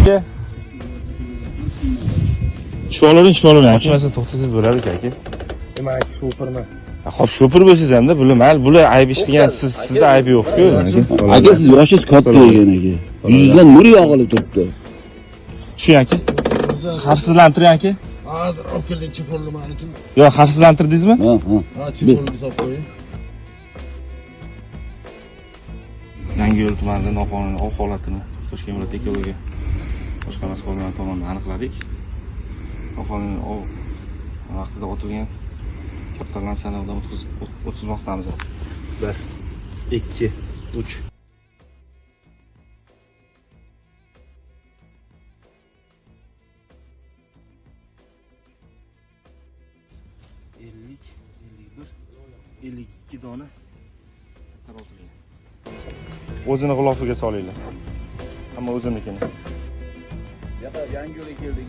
Aka. Tushib olavering, tushib olavering. Ochmasdan to'xtasangiz bo'ladi aka. Man shofirman. Xo'p, shofir bo'lsangiz hamda bular mayli, bular ayb ish qilgan, siz sizda ayb yo'q-ku. Aka, siz yoshingiz katta ekan aka. Yuzdan nur yog'ilib turibdi. Tushing aka. Xavfsizlantiring aka. Hozir olib keldik chipolni maniki. Yo'q, xavfsizlantirdingizmi? Ha, ha. Ha, chipolni solib qo'ying. Yangiyo'l tumanida noqonuniy ov holatini Toshkent viloyati ekologiya boshqarmasi xodimlari tomonidan aniqladik. Noqonuniy ov vaqtida otilgan kaptarlarni sanog'idan o'tkazmoqdamiz. 1 2 3 50, 51, 52 dona kaptar otilgan. O'zini g'ilofiga solinglar. Hamma o'zinikini. Yangiyo'lga keldik.